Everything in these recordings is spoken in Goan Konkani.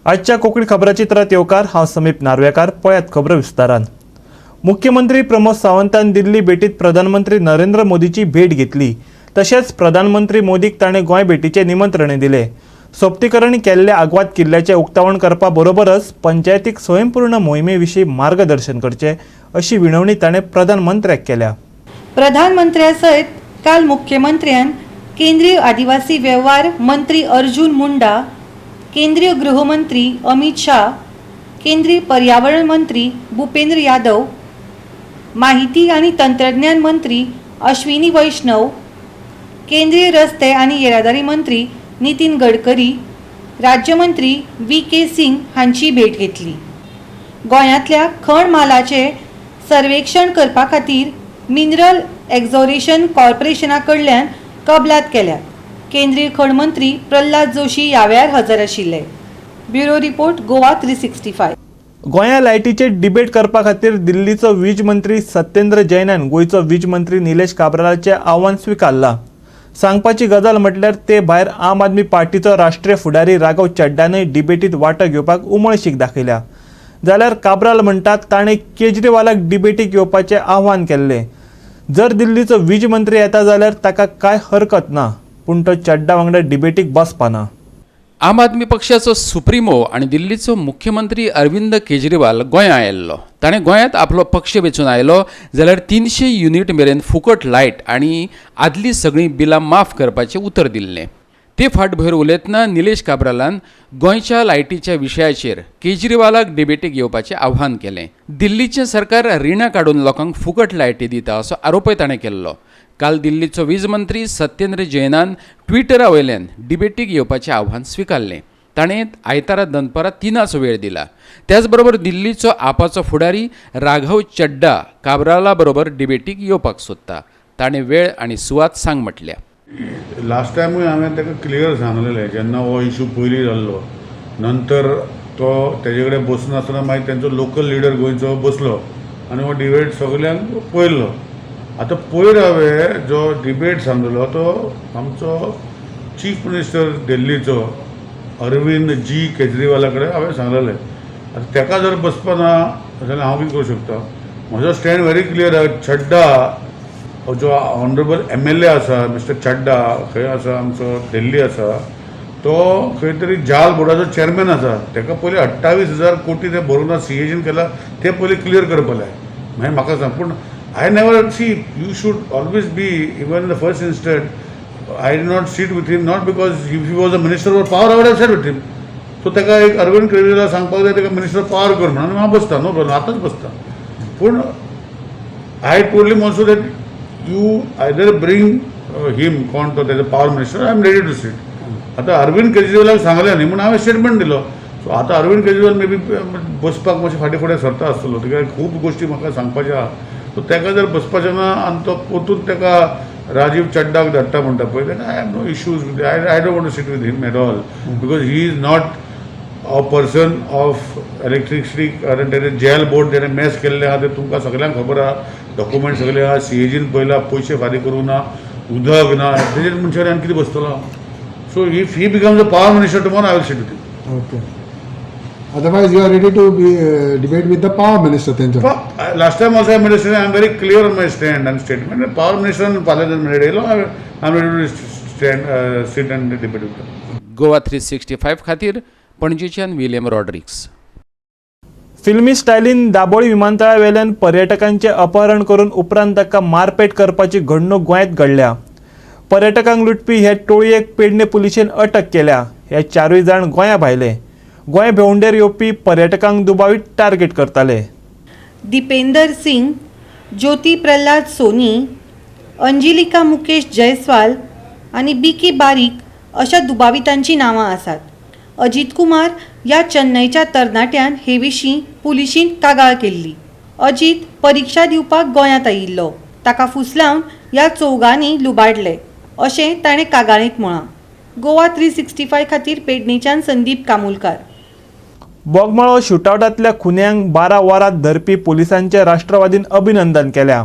आजच्या कोंकणी खबराचित्रात येवकार. हांव समीप नार्वेकार. पळयात खबरो विस्तारान. मुख्यमंत्री प्रमोद सावंतान दिल्ली भेटीत प्रधानमंत्री नरेंद्र मोदीची भेट घेतली. तशेंच प्रधानमंत्री मोदीक ताणें गोंय भेटीचें निमंत्रणय दिलें. सोपतीकरण केल्ल्या आग्वाद किल्ल्याचें उक्तावण करपा बरोबरच पंचायतीक स्वयंपूर्ण मोहिमे विशीं मार्गदर्शन करचें अशी विनवणी ताणें प्रधानमंत्र्याक केल्या. प्रधानमंत्र्या सयत काल मुख्यमंत्र्यान केंद्रीय आदिवासी वेव्हार मंत्री अर्जुन मुंडा, केंद्रीय गृहमंत्री अमित शाह, केंद्रीय पर्यावरण मंत्री भूपेंद्र यादव, माहिती आनी तंत्रज्ञान मंत्री अश्विनी वैष्णव, केंद्रीय रस्ते आनी येरादारी मंत्री नितीन गडकरी, राज्यमंत्री व्ही के सिंग हांची भेट घेतली. गोंयांतल्या खण म्हालाचें सर्वेक्षण करपा खातीर मिनरल एक्सप्लोरेशन कॉर्पोरेशना कडल्यान कबलात केल्या. केंद्रीय खण मंत्री प्रल्हाद जोशी ह्या वेळार हजर आशिल्ले. Bureau report, Goa 365. गोंया लायटीचेर डिबेट करपा खातीर दिल्लीचो वीज मंत्री सत्येंद्र जैनान गोंयचो वीज मंत्री निलेश काब्रालाचें आव्हान स्विकारलां. सांगपाची गजाल म्हटल्यार ते भायर आम आदमी पार्टीचो राष्ट्रीय फुडारी राघव चड्डानय डिबेटीत वांटो घेवपाक उमळशीक दाखयल्या. जाल्यार काब्राल म्हणटात, ताणें केजरीवालाक डिबेटीक येवपाचें आव्हान केल्लें. जर दिल्लीचो वीज मंत्री येता जाल्यार ताका कांय हरकत ना, पूण तो चड्डा वांगडा डिबेटीक बसपाना. आम आदमी पक्षाचो सुप्रिमो आनी दिल्लीचो मुख्यमंत्री अरविंद केजरीवाल गोंयां आयिल्लो. ताणें गोंयांत आपलो पक्ष वेंचून आयलो जाल्यार 300 युनीट मेरेन फुकट लायट आनी आदलीं सगळीं बिलां माफ करपाचें उतर दिल्लें. ते फाटभुंयेर उलयतना निलेश काब्रालान गोंयच्या लायटीच्या विशयाचेर केजरीवालाक डिबेटीक येवपाचें आव्हान केलें. दिल्लीचें सरकार रिणां काडून लोकांक फुकट लायटी दिता असो आरोपय ताणें केल्लो. काल दिल्लीचो वीज मंत्री सत्येंद्र जैनान ट्विटरा वयल्यान डिबेटीक येवपाचें आव्हान स्विकारलें. ताणें आयतारा दनपारां 3चो वेळ दिला. त्याच बरोबर दिल्लीचो आपाचो फुडारी राघव चड्डा काब्राला बरोबर डिबेटीक येवपाक सोदता. ताणें वेळ आनी सुवात सांग म्हटल्या. लास्ट टायमूय हांवें ताका क्लियर सांगलेलें, जेन्ना हो इशू पयलीं जाल्लो, नंतर तो तेजे कडेन बसनासतना मागीर तेंचो लोकल लिडर गोंयचो बसलो आनी हो डिबेट सगल्यांक पळयल्लो. आतां पयर हांवें जो डिबेट सांगलेलो तो आमचो चीफ मिनिस्टर दिल्लीचो अरविंद जी केजरीवाला कडेन हांवें सांगलेलें. आतां ताका जर बसपा ना जाल्यार हांव कितें करूं शकता? म्हजो स्टँड व्हेरी क्लियर आहा. चड्डा जो ऑनरेबल एमएलए आसा, मिस्टर चड्डा, खंय आसा? आमचो दिल्ली आसा. तो खंय तरी जाल बोर्डाचो चेअरमॅन आसा. ताका पयलीं 28,000 कोटी ते भरूंक ना, सीएजीन केला, ते पयलीं क्लियर करपा जाय. मागीर म्हाका सांग. पूण I never see, you should always be, even in the first instant I did not sit with him, not because if he was a minister of power, I would have sat with him. So ताका एक अरविंद केजरीवाल सांगपाक जाय, ताका मिनिस्टर पॉवर कर म्हणून. हांव बसता, नो प्रॉब्लम, आतांच बसता. पूण I told him also that you either bring him, कोण तो तेजो power minister, I am ready to sit. आतां अरविंद केजरीवालाक सांगलें न्ही म्हूण हांवें स्टेटमेंट दिलो. सो आतां अरविंद केजरीवाल मे बी बसपाक मातशें फाटीं फुडें सरता आसतलो. ताका खूब गोश्टी म्हाका सांगपाच्यो आहा. सो ताका जर बसपाचें ना आनी तो परतून ताका राजीव चड्डाक धाडटा म्हणटा पळय, then I have no issues with, I don't want to sit with him at all, because he is not a person of electricity. कारण तेणे जेल बोर्ड तेणे मॅस केल्लें आहा, तें तुमकां सगल्यांक खबर आहा. डॉक्युमेंट सगळे आहा. सीएजीन पळयला, पयशे फारीक करूंक ना, उदक ना, तेजेर मनशान आनी कितें बसतलो? So if he becomes a power minister tomorrow, I will sit with him. Okay. Otherwise, you are ready to be, debate with the power minister तेंच्या. Last time also I made I am very clear on my stand and statement. Power minister फाल्यां जर मेळ्ळो येयलो, I am ready to stand, sit and debate with. Goa 365 खातीर पणजेच्यान विलियम रॉड्रिक्स. फिल्मी स्टायलीन दाबोळी विमानतळा वेल्यान पर्यटकांचे अपहरण करून उपरांत ताका मारपेट करपाची घडणूक गोंयांत घडल्या. पर्यटकांक लुटपी हे टोळयेक पेडणे पुलिशेन अटक केल्या. हे चारूय जाण गोंया भायले. गोंय भोंवडेर येवपी पर्यटकांक दुबावीत टार्गेट करताले. दीपेंदर सिंग, ज्योती प्रल्हाद सोनी, अंजिलिका मुकेश जयस्वाल आनी बिकी बारीक अशा दुबावितांची नांवां आसात. अजित कुमार ह्या चेन्नयच्या तरणाट्यान हे विशीं पुलिशींत कागाळ केल्ली. अजित परिक्षा दिवपाक गोंयांत आयिल्लो. ताका फुसलावन ह्या चौगांनी लुबाडले अशें ताणें कागाळींत म्हळां. गोवा 365 खातीर पेडणेच्यान संदीप कामुलकार. बोगमाळो शुटआवटांतल्या खुन्यांक 12 वरां धरपी पुलिसांचे राष्ट्रवादीन अभिनंदन केल्या.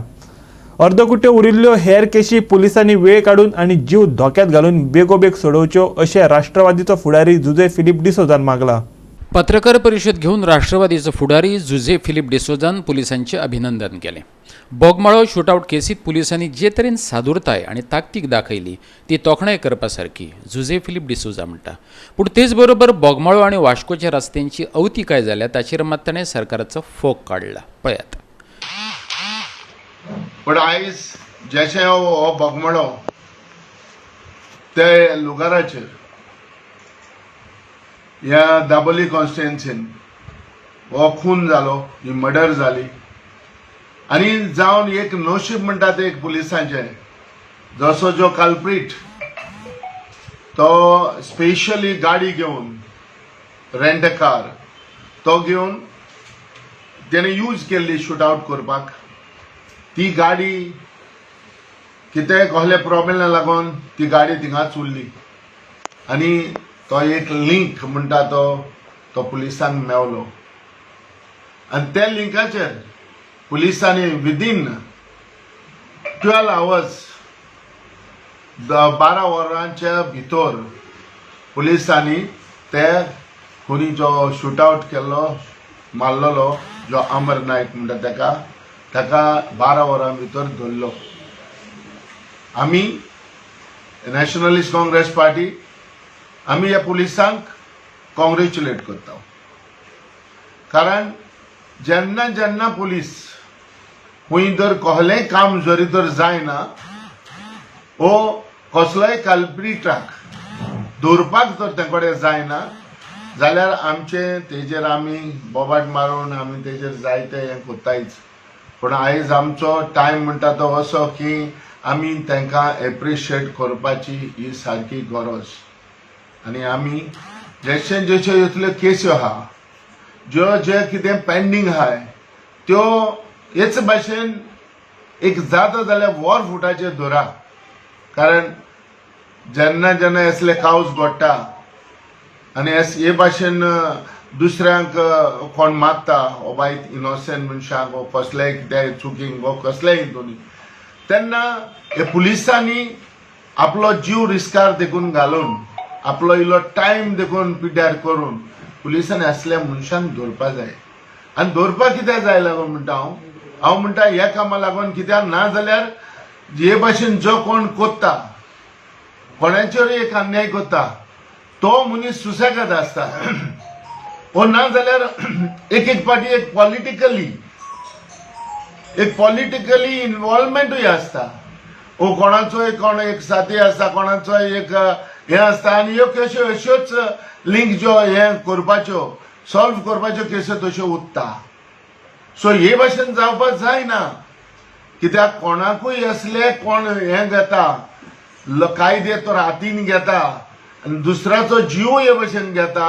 अर्दकुट्यो उरिल्ल्यो हेर केशी पुलिसांनी वेळ काडून आनी जीव धोक्यात घालून बेगोबेग सोडोवच्यो अशें राष्ट्रवादीचो फुडारी जुजे फिलीप डिसोजान मागला. पत्रकार परिशद घेवन राष्ट्रवादीचो फुडारी जुझे फिलीप डिसोजान पुलिसांचें अभिनंदन केलें. बोगमाळो शूटआवट केसीत पुलिसांनी जे तरेन सादुरताय आनी ताकतीक दाखयली ती तोखणाय करपा सारकी जुझे फिलीप डिसोजा म्हणटा. पूण तेच बरोबर बोगमाळो आनी वास्कोच्या रस्त्यांची अवतिकाय जाल्या ताचेर मात ताणें सरकाराचो फोग काडला. पळयात. पूण आयज जशें हो बोगमाळो ते लुगाराचेर ह्या दाबोली कॉन्स्टिट्युएन्सीन हो खून जालो, ही मर्डर जाली आनी जावन एक नशीब म्हणटा ते एक पुलिसांचें, जसो जो कल्प्रीट तो स्पेशली गाडी घेवन रेंट अ कार तो घेवन तेणे यूज केल्ली शूट आवट करपाक. ती गाडी कितें कसले प्रॉब्लेम लागून ती गाडी थिंगाच उरली आनी तो एक लिंक म्हणटा तो तो पुलिसांक मेवलो आनी त्या लिंकाचेर पुलिसांनी विदीन 12 आवर्स 12 वरांच्या भितर पुलिसांनी ते खुनी जो शूट आवट केल्लो मारलेलो जो अमर नायक म्हणटा ताका ताका 12 वरां भितर धरलो. आमी नॅशनलिस्ट काँग्रेस पार्टी आमी ह्या पुलिसांक कॉंग्रेच्युलेट करता, कारण जेन्ना जेन्ना पुलीस खंय जर कसलेंय काम जरी तर जायना वो कसलोय कल्प्रिटाक दवरपाक जर ते कडेन जायना जाल्यार आमचे तेजेर आमी बोबाट मारून आमी तेजेर जायते हें करतायच. पूण आयज आमचो टायम म्हणटा तो असो की आमी तांकां एप्रिशिएट करपाची ही सारकी गरज. आनी आमी जशे जशे इतल्यो केस्यो आहा ज्यो जे कितें पेंडींग आहाय त्यो हेच भाशेन एक जाता जाल्यार वर फुटाचेर धरा, कारण जेन्ना जेन्ना असले कावस घडटा आनी हे भाशेन दुसऱ्यांक कोण मारता वो बायत इनोसंट मनशांक वो कसलेय कितें चुकींक वो कसलेय हितून तेन्ना हे पुलिसांनी आपलो जीव रिस्कार देखून घालून आपलो इल्लो टायम देखून पिड्ड्यार करून पुलिसांनी असल्या मनशांक धरपा जाय. आनी धरपाक कित्याक जाय लागून म्हणटा हांव, हांव म्हणटा ह्या कामा लागून कित्याक ना जाल्यार हे भाशेन जो कोण कोत्ता कोणाचेर एक अन्याय करता तो मनीस सुसेगाद आसता वो ना जाल्यार एक एक पाटी एक पॉलिटिकली इन्वॉल्वमेंटूय आसता. वो कोणाचो एक कोण एक साथी आसता, कोणाचो एक हें आसता आनी ह्यो केश्यो अश्योच लिंक ज्यो हें करपाच्यो सॉल्व करपाच्यो केश्यो तश्यो उत्ता. सो हे भाशेन जावपाक जायना, कित्याक कोणाकूय असले कोण हें घेता कायदे तर हातीन घेता आनी दुसऱ्याचो जीव हे भाशेन घेता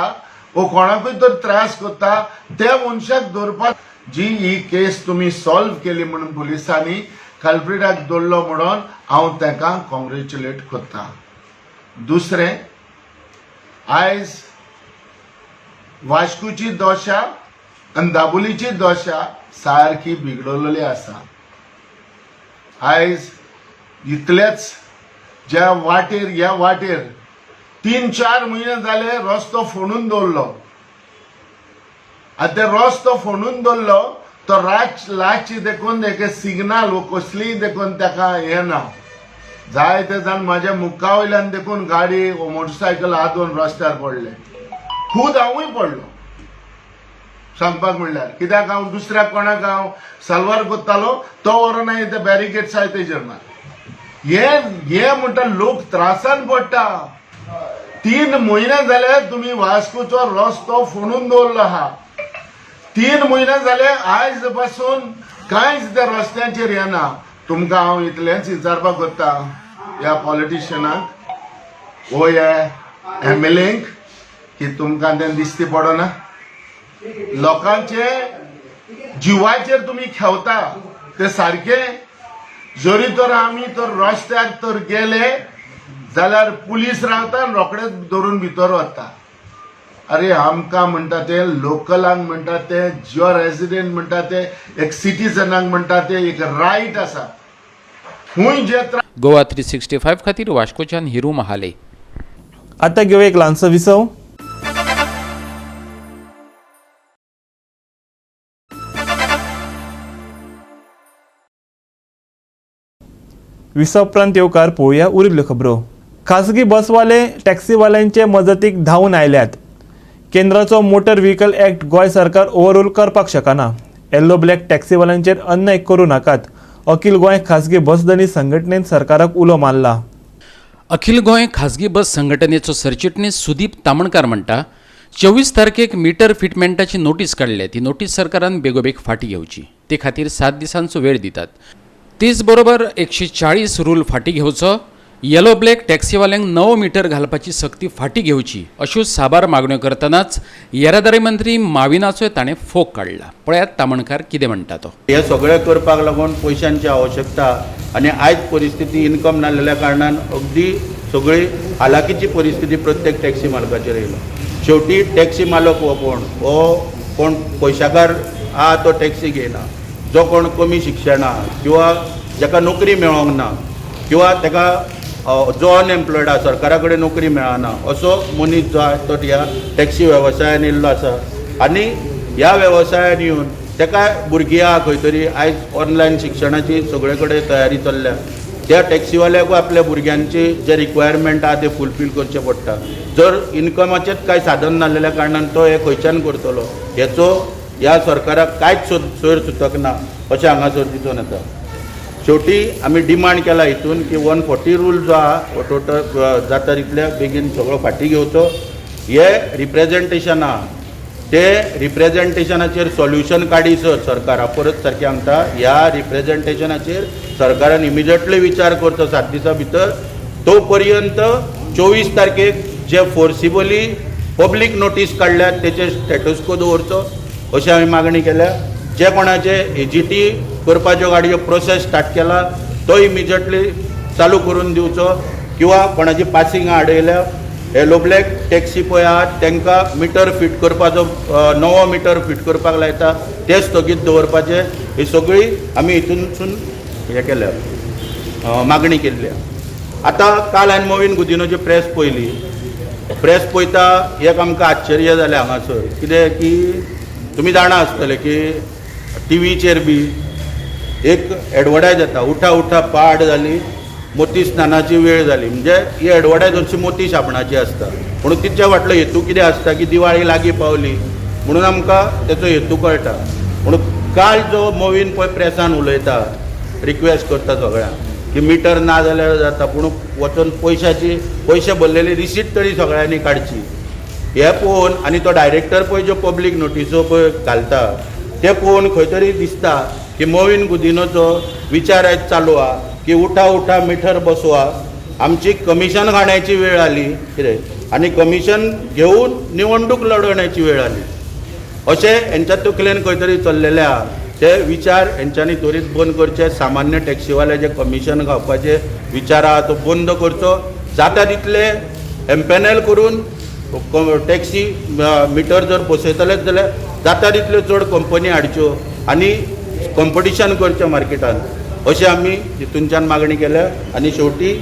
वो कोणाकूय तर त्रास करता त्या मनशाक धरपाक जी ही केस तुमी सॉल्व केली म्हणून पुलिसांनी कल्प्रिटाक दवरलो म्हणून हांव तांकां कॉंग्रेच्युलेट करता. दुसरें, आयज वास्कोची दशा आनी दाबोलीची दशा सारकी बिगडलेली आसा. आयज इतलेच ज्या वाटेर ह्या वाटेर 3-4 म्हयने जाले रस्तो फोंडून दवरलो आनी ते रस्तो फोंडून दवरलो तो रातची देखून एक सिग्नल वो कसलीय देखून ताका हें ना. जायते जाण म्हाज्या मुखा वयल्यान देखून गाडी वो मोटरसायकल हात रस्त्यार पडले, खूद हांवूय पडलो सांगपाक म्हणल्यार, कित्याक हांव दुसऱ्या कोणाक हांव सलवार करतालो तो व्हरोन हांवें ते बॅरिकेड्स आहाय तेजेर मार. हे म्हणटा लोक त्रासान पडटा. 3 म्हयने जाले तुमी वास्कोचो रस्तो फोंडून दवरलो आहा, 3 म्हयने जाले आयज पासून कांयच त्या रस्त्यांचेर येना. तुमकां हांव इतलेंच विचारपाक कोत्ता ह्या पॉलिटिशियनाक वो ह्या एमएलएंक की तुमकां तें दिसती पडना, लोकांचे जिवाचेर तुमी खेवता ते सारके. जरी तर आमी तर रस्त्यार तर गेले जाल्यार पुलीस रावता रोखडेच धरून भितर वता. अरे आमकां म्हणटा ते लोकलांक म्हणटा ते जो रेजिडेंट म्हणटा ते एक सिटीजनांक म्हणटा ते एक रायट आसा. खूंय जे गोवा 365 खातीर वास्कोच्यान हिरू महाले. आतां घेवया एक ल्हानसो विसव. विसा उपरांत येवकार. पळोवया उरिल्ल्यो खबरो. खासगी बसवाले टॅक्सीवाल्यांचे मजतीक धांवून आयल्यात. केंद्राचो मोटर व्हेकल ॲक्ट गोंय सरकार ओव्हररूल करपाक शकना. येल्लो ब्लॅक टॅक्सीवाल्यांचेर अन्याय करूं नाकात, अखिल गोंय खासगी बसधनी संघटनेन सरकाराक उलो मारला. अखिल गोंय खाजगी बस संघटनेचो सरचिटणीस सुदीप तामणकार म्हणटा, 24 तारखेक मिटर फिटमेंटाची नोटीस काडल्या ती नोटीस सरकारान बेगोबेग फाटीं घेवची. ते खातीर 7 दिसांचो वेळ दितात. तेच बरोबर 140 रूल फाटीं घेवचो, येलो ब्लॅक टॅक्सीवाल्यांक नवो मिटर घालपाची सक्ती फाटीं घेवची अश्यो साबार मागण्यो करतनाच येरादारी मंत्री माविनाचोय ताणें फोग काडला. पळयात तामणकार कितें म्हणटा तो. हे सगळें करपाक लागून पयशांची आवश्यकता आनी आयज परिस्थिती इन्कम नासलेल्या कारणान अगदी सगळी हालाकीची परिस्थिती प्रत्येक टॅक्सी मालकाचेर येयला. शेवटी टॅक्सी मालक हो कोण, हो कोण पयशाकार आहा तो टॅक्सी घेयना. जो कोण कमी शिक्षण आहा किंवा जाका नोकरी मेळोंक ना किंवा ताका जो अनएम्प्लॉयड आहा, सरकारा कडेन नोकरी मेळना असो मनीस जो आहा तो ह्या टॅक्सी वेवसायान येयल्लो आसा. आनी ह्या वेवसायान येवन ताका भुरगीं आहा खंय तरी, आयज ऑनलायन शिक्षणाची सगळे कडेन तयारी चल्ल्या, त्या टॅक्सीवाल्याकूय आपल्या भुरग्यांची जे रिक्वायरमेंट आहा ते फुलफील करचें पडटा. जर इन्कमाचेंच कांय साधन नासलेल्या कारणान तो हें खंयच्यान करतलो हेचो ह्या सरकाराक कांयच सोयर सुतक ना अशें हांगासर दिसून येता. शेवटी आमी डिमांड केला हितून की 140 रूल जो आहा हो टोटल जाता तितल्या बेगीन सगळो फाटीं घेवचो. हे रिप्रेजेंटेशन आहा ते रिप्रेजेंटेशनाचेर सोल्युशन काडीसर सरकारा परत सारकें सांगता, ह्या रिप्रेजेंटेशनाचेर सरकारान इमिजिएटली विचार करचो 7 दिसां भितर. तो पर्यंत 24 तारखेक जे फोर्सिबली पब्लीक नोटीस काडल्यात तेचेर स्टेटसको दवरचो अशें हांवें मागणी केल्या. जे कोणाचे एजीटी करपाच्यो गाडयो प्रोसेस स्टार्ट केला तो इमिजिएटली चालू करून दिवचो किंवा कोणाची पासिंगां आडयल्या येलो ब्लॅक टॅक्सी पळय आहा तांकां मिटर फीट करपाचो नवो मिटर फीट करपाक लायता ते स्थगीत दवरपाचे. ही सगळी आमी हितूनसून हें केल्या, मागणी केल्ली. आतां काल हांवें मोविन गुदिनोची प्रेस पळयली. प्रेस पळयता एक आमकां आश्चर्य जालें हांगासर कितें की तुमी जाणा आसतले की टिवीचेर बी एक एडवर्टायज येता, उठा उठा पाड जाली मोती स्नानाची वेळ जाली. म्हणजे ही एडवर्टायज हरशी मोती साबणाची आसता, म्हणून तिच्या फाटलो हेतू कितें आसता की दिवाळी लागीं पावली म्हणून आमकां तेचो हेतू कळटा. म्हणून काल जो मोवीन पळय प्रेसान उलयता, रिक्वेस्ट करता सगळ्यांक की मिटर ना जाल्यार जाता पूण वचून पयशाची पयशे भरलेली रिसीट तरी सगळ्यांनी काडची. हें पळोवन आनी तो डायरेक्टर पळय ज्यो पब्लीक नोटिसो पळय घालता ते पळोवन खंय तरी दिसता की मोविन गुदिनोचो विचार आयज चालू आहा की उठा उठा मिटर बसवा, आमची कमिशन खाण्याची वेळ आली कितें आनी कमिशन घेवन निवडणूक लढवण्याची वेळ आली अशें हेंच्या तकलेन खंय तरी चल्लेलें आहा. ते विचार हेंच्यांनी त्वरीत बंद करचे. सामान्य टॅक्सीवाले जे कमिशन खावपाचे विचार आहा तो बंद करचो. जाता तितले एम्पॅनल करून टॅक्सी मिटर जर बसयतलेच जाल्यार जाता तितल्यो चड कंपनी हाडच्यो आनी कॉम्पिटिशन करचें मार्केटान अशें आमी हितूनच्यान मागणी केल्या. आनी शेवटी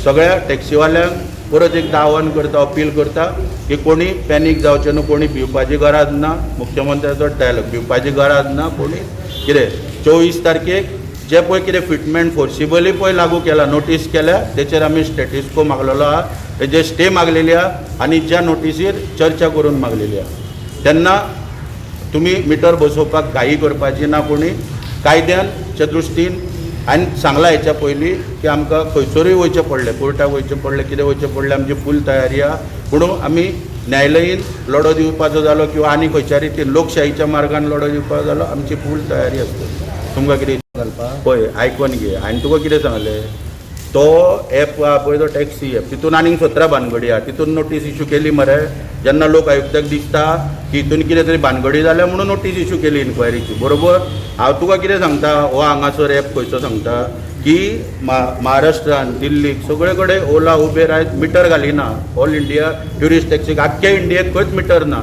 सगळ्या टॅक्सीवाल्यांक परत एकदां आव्हान करता, अपील करता की कोणी पॅनीक जावचें न्हू, कोणी भिवपाची गरज ना. मुख्यमंत्र्याचो डायलॉग, भिवपाची गरज ना कोणी कितें. 24 तारखेक जे पळय कितें फिटमेंट फोर्सिबली पळय लागू केला, नोटीस केल्या तेचेर आमी स्टेटसको मागलेलो आहा, तेजेर स्टे मागलेली आहा आनी ज्या नोटीसीर चर्चा करून मागलेली आहा. तेन्ना तुमी मिटर बसोवपाक घाई करपाची ना कोणी. कायद्याच्या दृश्टीन हांवें सांगलां हेच्या पयलीं की आमकां खंयसरूय वयचें पडलें, कोर्टाक वयचें पडलें, कितें वयचें पडलें, आमची फूल तयारी आहा. पूण आमी न्यायालयीन लढो दिवपाचो जालो किंवा आनी खंयच्या रितीन लोकशाहीच्या मार्गान लढो दिवपाचो जालो, आमची फूल तयारी आसतली. तुमकां कितें घालपाक पळय आयकोन घे. हांवें तुका कितें सांगलें, तो एप आहा पळय तो टॅक्सी एप, तितून आनीक 17 भानगडी आहा. तितून नोटीस इशू केली मरे जेन्ना लोक आयुक्ताक दिसता की हितून कितें तरी भानगडी जाल्या म्हणून नोटीस इशू केली इन्क्वायरीची, बरोबर. हांव तुका कितें सांगता, हो हांगासर एप खंयचो सांगता की महाराष्ट्रान दिल्लीक सगळे कडेन ओला उबेर आयज मिटर घालिना. ऑल इंडिया ट्युरिस्ट टॅक्सीक आख्ख्या इंडियेक खंयच मिटर ना.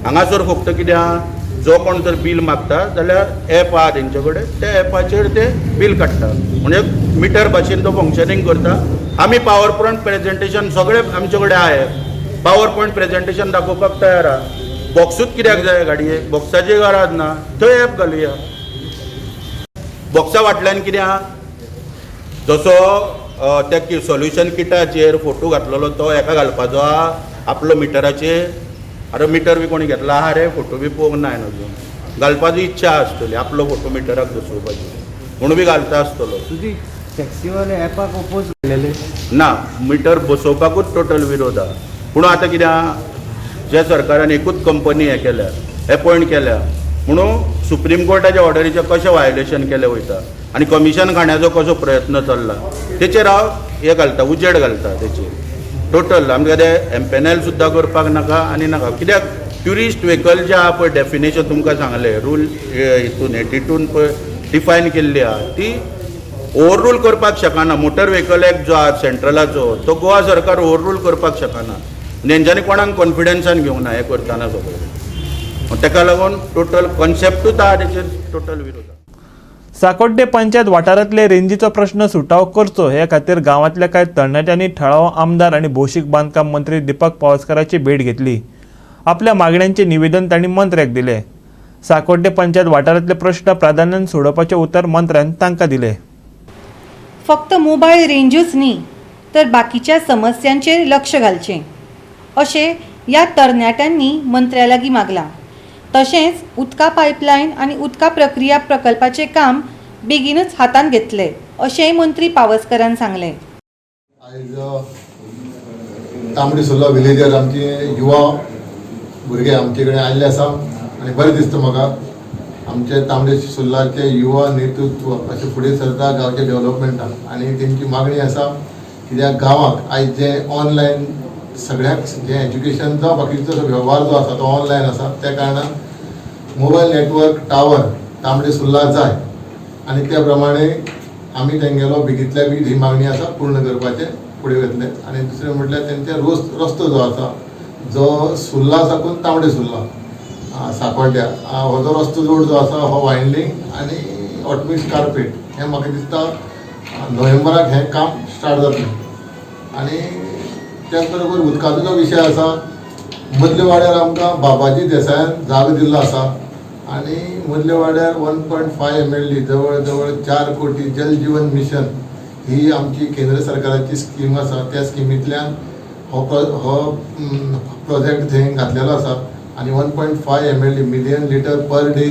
हांगासर फक्त कितें आहा, जो कोण जर बील मागता जाल्यार एप आहा तेंचे कडेन, त्या एपाचेर ते बील काडटा, म्हणजे मिटर भाशेन तो फंक्शनींग करता. आमी पावर पॉयंट प्रेजेंटेशन सगळे आमचे कडेन आहा एप, पावर पॉयंट प्रेजेंटेशन दाखोवपाक तयार आहा. बॉक्सूच कित्याक जाय गाडयेक, बॉक्साची गरज ना, थंय एप घालुया. बॉक्सा फाटल्यान कितें आहा, जसो त्या सोल्युशन किटाचेर फोटो घातलेलो तो हेका घालपाचो आहा आपलो मिटराचेर. आरे मिटर बी कोणी घेतला आहा रे, फोटो बी पळोवंक ना हांवें अजून. घालपाची इच्छा आसतली आपलो फोटो मिटराक दसोवपाची म्हणून बी घालता आसतलो. तुजी टॅक्सीवाले ॲपाक ओपोज केलेले ना, मिटर बसोवपाकूच टोटल विरोध आहा. पूण आतां कितें आहा, जे सरकारान एकूच कंपनी हें केल्या, एपॉयंट केल्या म्हणून सुप्रीम कोर्टाच्या ऑर्डरीचें कशें व्हायोलेशन केलें वयता आनी कमिशन खाण्याचो कसो प्रयत्न चल्ला तेचेर हांव हें घालता, उजेड घालता तेचेर. टोटल आमकां तें एमपेनल सुद्दां करपाक नाका आनी नाका, कित्याक ट्युरिस्ट व्हेकल जे आहा पळय डेफिनेशन तुमकां सांगलें रूल हितून 82 पळय डिफायन केल्ली आहा ती ओवररूल करपाक शकना. मोटर व्हेकल एक्ट जो आहा सेंट्रलाचो तो गोवा सरकार ओवररूल करपाक शकना. तेंच्यांनी कोणाक कॉन्फिडन्सान घेवंक ना हें करतना सगळें, तेका लागून टोटल कॉन्सेप्टूच आहा तेचेर टोटल विरोध आहा. साकोड्डे पंचायत वाठारांतले रेंजीचो प्रश्न सुटावो करचो हे खातीर गांवांतल्या कांय तरणाट्यांनी थळावो आमदार आनी भौशीक बांदकाम मंत्री दीपक पावसकाराची भेट घेतली. आपल्या मागण्यांचें निवेदन तांणी मंत्र्याक दिलें. साकोड्डे पंचायत वाठारांतले प्रश्न प्राधान्यान सोडोवपाचें उतर मंत्र्यान तांकां दिलें. फक्त मोबायल रेंजूच न्ही तर बाकीच्या समस्यांचेर लक्ष घालचें अशें ह्या तरणाट्यांनी मंत्र्या लागीं मागलां. तशेंच उदका पायपलायन आनी उदका प्रक्रिया प्रकल्पाचें काम बेगीनूच हातांत घेतले अशेंय मंत्री पावसकरान सांगलें. आयज तांबडी सुर्ला विलेजर आमचे युवा भुरगे आमचे कडेन आयिल्ले आसा आनी बरें दिसता म्हाका. आमचे तांबडे सुर्लाचे युवा नेतृत्व अशें फुडें सरता गांवच्या डेव्हलपमेंटाक आनी तेंची मागणी आसा कित्याक गांवाक आयज जें ऑनलायन सगळ्याक जें एज्युकेशन जावं बाकीचो जो वेव्हार जो आसा तो ऑनलायन आसा, त्या कारणान mobile network tower Tambdi Surla जाय आनी त्या प्रमाणे आमी तेंगेलो बेगींतल्या बेगीन ही मागणी आसा पूर्ण करपाचें फुडें वतले. आनी दुसरें म्हटल्यार तेंचे रस्तो जो आसा जो सुर्ला साकून तांबडे सुर्ला साकोड्ड्या हो जो रस्तो रोड जो आसा हो वायंडींग आनी हॉटमिक्स कार्पेट हें म्हाका दिसता नोव्हेंबराक हें काम स्टार्ट जातलें. आनी त्याच बरोबर उदकाचो जो विशय आसा, मदल्या वाड्यार आमकां बाबाजी देसायान जागो दिल्लो आसा आनी मदल्या वाड्यार 1.5 MLD जवळ जवळ 4 कोटी जल जीवन मिशन ही आमची केंद्र सरकाराची स्कीम आसा, त्या स्किमींतल्यान हो प्रोजेक्ट थंय घातलेलो आसा आनी 1.5 MLD million litre per day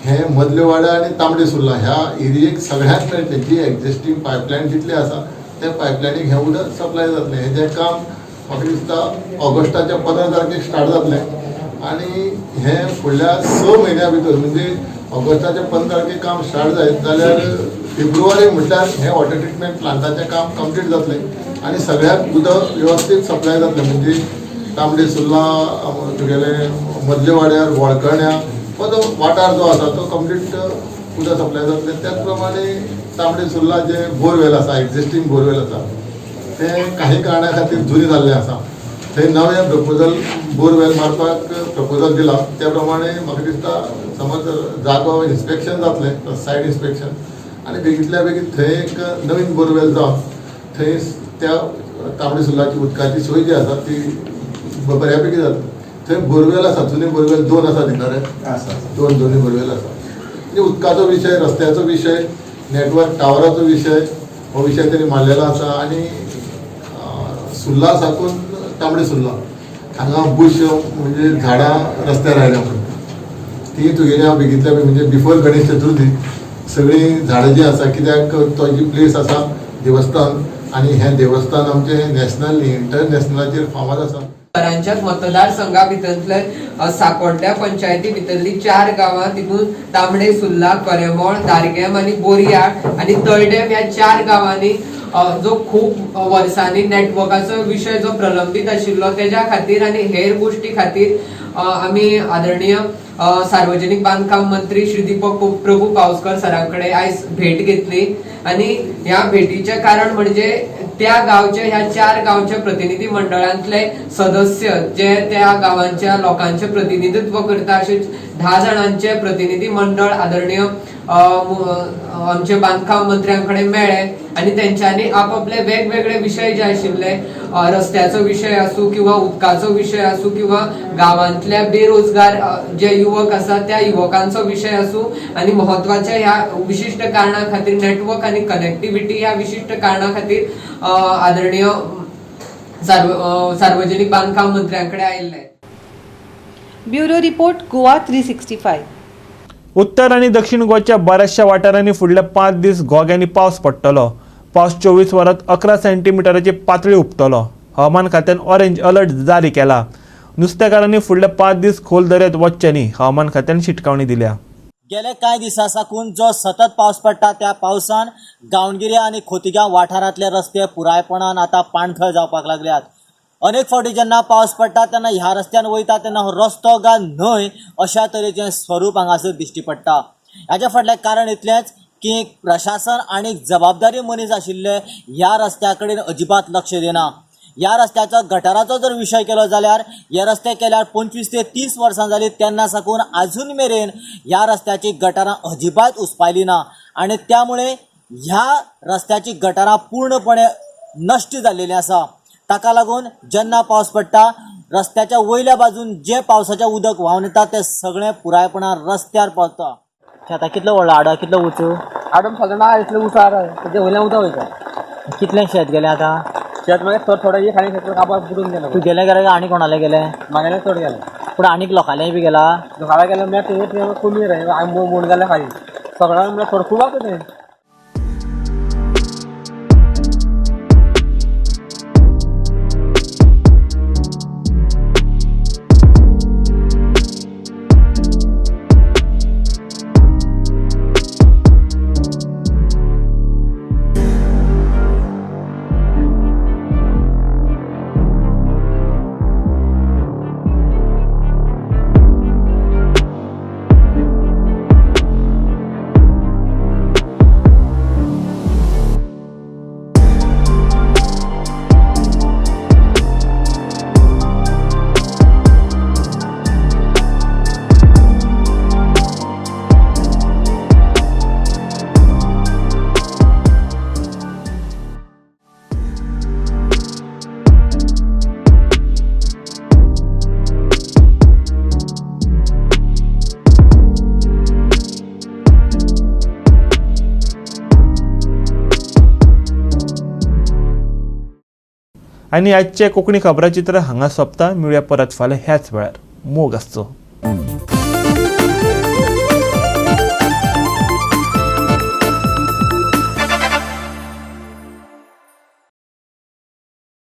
हें मदल्या वाड्या आनी तांबडे सुर्ला ह्या एरियेक सगळ्यांक मेळटलें. जी एग्जिस्टींग पायपलायन जितली आसा त्या पायपलायनीक हें उदक सप्लाय जातलें. हें जें काम म्हाका दिसता ऑगस्टाच्या 15 तारखेक स्टार्ट जातलें आनी हें फुडल्या 6 म्हयन्या भितर म्हणजे ऑगस्टाच्या 15 तारखेक काम स्टार्ट जायत जाल्यार फेब्रुवारी म्हटल्यार हें वॉटर ट्रिटमेंट प्लांटाचें काम कंप्लीट जातलें आनी सगळ्याक उदक वेवस्थीत सप्लाय जातलें. म्हणजे तांबडे सुर्ला तुगेलें मदल्या वाड्यार वळकण्या हो जो वाठार जो आसा तो कंप्लीट उदक सप्लाय जातलें. त्याच प्रमाणे तांबडे सुर्ला जे बोरवेल आसा, एग्जिस्टींग बोरवेल आसा तें काही कारणा खातीर जुनी जाल्लें आसा, थंय नवें प्रपोजल बोरवेल मारपाक प्रपोजल दिलां. त्या प्रमाणे म्हाका दिसता समज जागो इन्स्पेक्शन जातलें, सायड इन्स्पेक्शन, आनी बेगींतल्या बेगीन थंय एक नवीन बोरवेल जावन थंय त्या तांबडे सुर्लाची उदकाची सोय जी आसा ती बऱ्या पैकी जातली. थंय बोरवेल आसा, जुने बोरवेल 2 आसा भितर, दोन बोरवेल आसा. म्हणजे उदकाचो विशय, रस्त्याचो विशय, नेटवर्क टावराचो विशय, हो विशय तेणी मांडलेलो आसा. आनी सुर्ला साकून तांबडे सुर्ला हांगा बुश म्हणजे झाडां रस्त्यार आयल्या म्हणून ती तुगेली हांव बेगींतल्या बेगीन म्हणजे बिफोर गणेश चतुर्थी सगळीं झाडां जीं आसा, कित्याक तो जी प्लेस आसा देवस्थान आनी हें देवस्थान आमचें नॅशनल न्ही इंटरनॅशनलाचेर फामाद आसा. करांच्याच मतदारसंघा भितरले साकोड्ड्या पंचायती भितरली 4 गांवां, तितून तांबडे सुर्ला, करेमोळ, दारगेम आनी बोरयाळ आनी तळडेम ह्या 4 गांवांनी जो खूब वर्सांनी नेटवर्काचो विशय जो प्रलंबीत आशिल्लो तेज्या खातीर आनी हेर गोश्टी खातीर आमी आदरणीय सार्वजनीक बांदकाम मंत्री श्री दीपक प्रभू पावसकर सरां कडेन आयज भेट घेतली. आनी ह्या भेटीचें कारण म्हणजे त्या गांवचे ह्या 4 गांवच्या प्रतिनिधी मंडळांतले सदस्य जे त्या गांवांच्या लोकांचे प्रतिनिधित्व करता अशे 10 जाणांचे प्रतिनिधी मंडळ आदरणीय आमचे बांदकाम मंत्र्यां कडेन मेळ्ळे आनी तेंच्यांनी आपापले वेगवेगळे विशय जे आशिल्ले, रस्त्याचो विशय आसूं किंवा उदकाचो विशय आसूं किंवा गांवांतल्या बेरोजगार जे युवा युवक आसा त्या युवकांचो विशय आसूं आनी म्हत्वाच्या ह्या विशिश्ट कारणा खातीर नेटवर्क आनी कनेक्टिव्हिटी ह्या विशिश्ट कारणा खातीर आदरणीय सार्वजनिक बांदकाम मंत्र्यांकडे आयिल्ले. Bureau report, Goa 365. उत्तर आनी दक्षिण गोंयच्या बऱ्याचशा वाठारांनी फुडले 5 दीस घोग्यांनी पावस पडटलो. पावस 24 वरांत 11 सेंटीमिटराची पातळी हुपतलो. हवामान खात्यान ऑरेंज अलर्ट जारी केला. नुस्तेकारांनी फुडले 5 दीस खोल दर्यांत वचचें न्ही, हवामान खात्यान शिटकावणी दिल्या. गेले कांय दिसां साकून जो सतत पावस पडटा त्या पावसान गांवगिरे आनी खोतिगांव वाठारांतले रस्ते पुरायपणान आतां पाणथळ जावपाक लागल्यात. अनेक फावटी जेन्ना पावस पडटा तेन्ना ह्या रस्त्यान वयता तेन्ना हो रस्तो गा न्हय अशा तरेचें स्वरूप हांगासर दिश्टी पडटा. हाच्या फाटलें कारण इतलेंच की प्रशासन आनी जबाबदारी मनीस आशिल्ले ह्या रस्त्या कडेन अजिबात लक्ष दिना. ह्या रस्त्याचो गटाराचो जर विशय केलो जाल्यार हे रस्ते केल्यार 25 ते 30 वर्सां जाली तेन्ना साकून आजून मेरेन ह्या रस्त्याची गटारां अजिबात उसपायली ना आनी त्यामुळे ह्या रस्त्याची गटारां पूर्णपणे नश्ट जाल्लेली आसा. ताका लागून जेन्ना पावस पडटा रस्त्याच्या वयल्या बाजून जे पावसाचें उदक व्हांवन येता तें सगळें पुरायपणान रस्त्यार पावता. आतां कितलो व्हडलो आडो, कितलो उंच आडो सादारण इतलो उंच आडो, तेजे वयल्यान उदक वयता. कितलें शेत गेलें आतां? शेत मागीर थोडे थोडे एक आनी शेत काबार बुडून गेलें. तूं गेलें गेलें आनी कोणालें गेलें? मागेलें चड गेलें. पूण आनीक लोकांलें बी गेला? लोकांलें गेलें म्हळ्यार तें कमी रे, म्हूण गेलें खाली सगळ्यांक म्हळ्यार थोडो खूब आसा तें. आनी आजचें कोंकणी खबराचित्र हांगा सोंपता. मेळुया परत फाल्यां ह्याच वेळार. मोग आसचो.